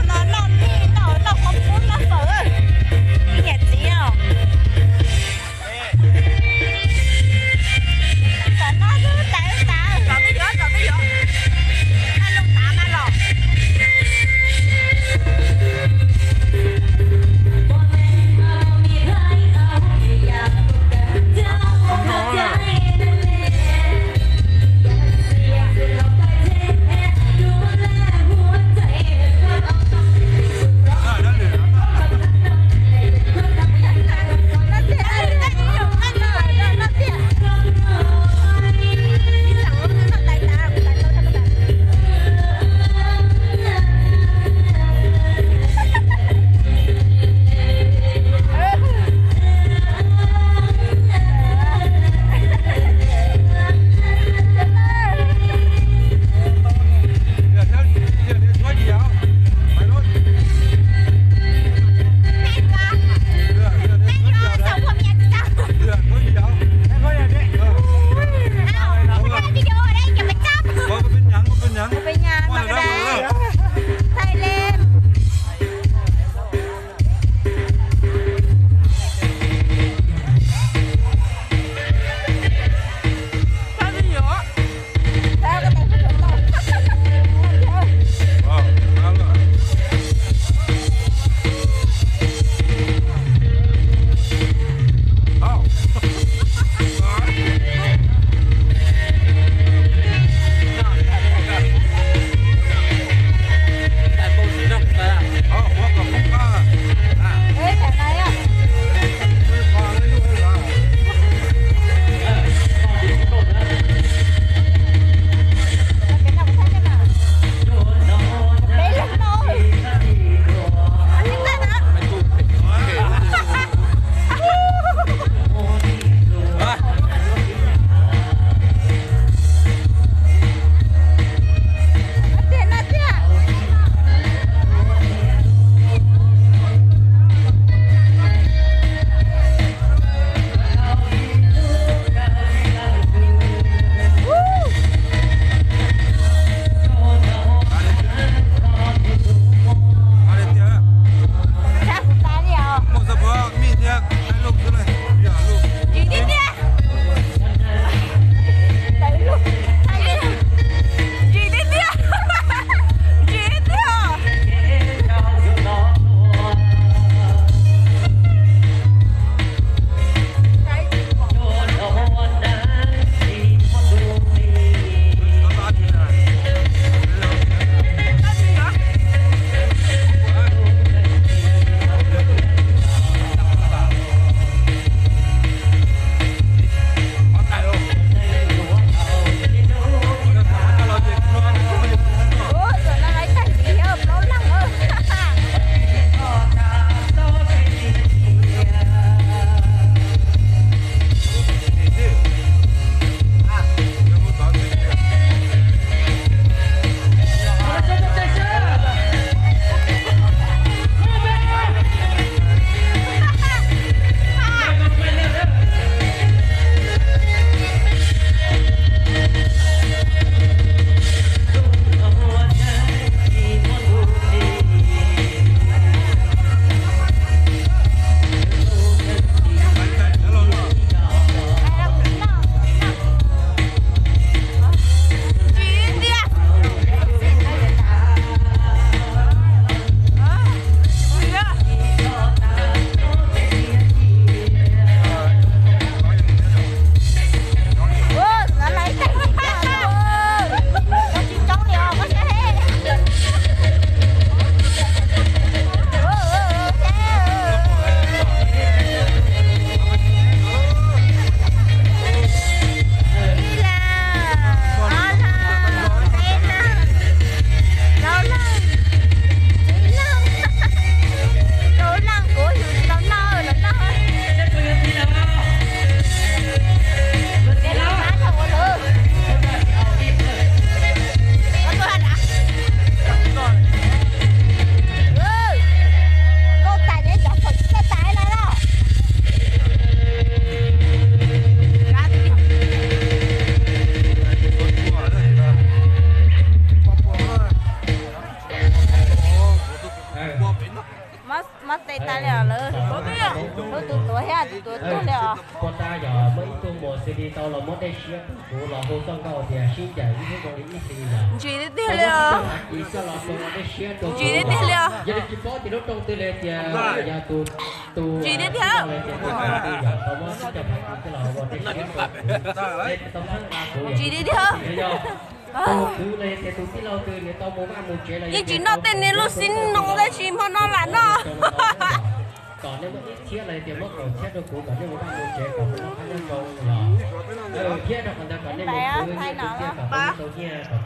No noj nej noj noj qhov pub noj fawm. Ib niam txiv os. Tam no twb tas tas. Los twb yuav, los twb yuav. Noj loo tav mas los. Mob tes tas li os lawm. Lub tus tuav thiab tus tuav tuag li os. Puag ta yog muaj ib tug muam xws li tau los muab dej siab rau kuv los hu txoj nkauj tias sib ncaim ib hnub zoo li ib hlis yog. Ntsim tiag tiag li os. Ntsim tiag tiag li os. Yog li tsis paub tias lub rooj twg li tias yog tus tus ntsim tiag tiag li tias tus twg yog tau muab sib cog phav twg los ua dej siab rau kuv. Ntsim tiag tiag. Tus kwv li tias tus tij laug twg nws tau mus vaj mus tsev los yeej tsis noj tej niag lub xib no tab sis hmo no lam noj. Kom nej muab ib txhiab los tias muab kaum txhiab rau kuv kom nej mus vaj mus tsev kom mus noj qab nyob zoo los. Thiab rau qhov ntawd kom nej mus kwv nej tus tiag kom tau nyiaj kom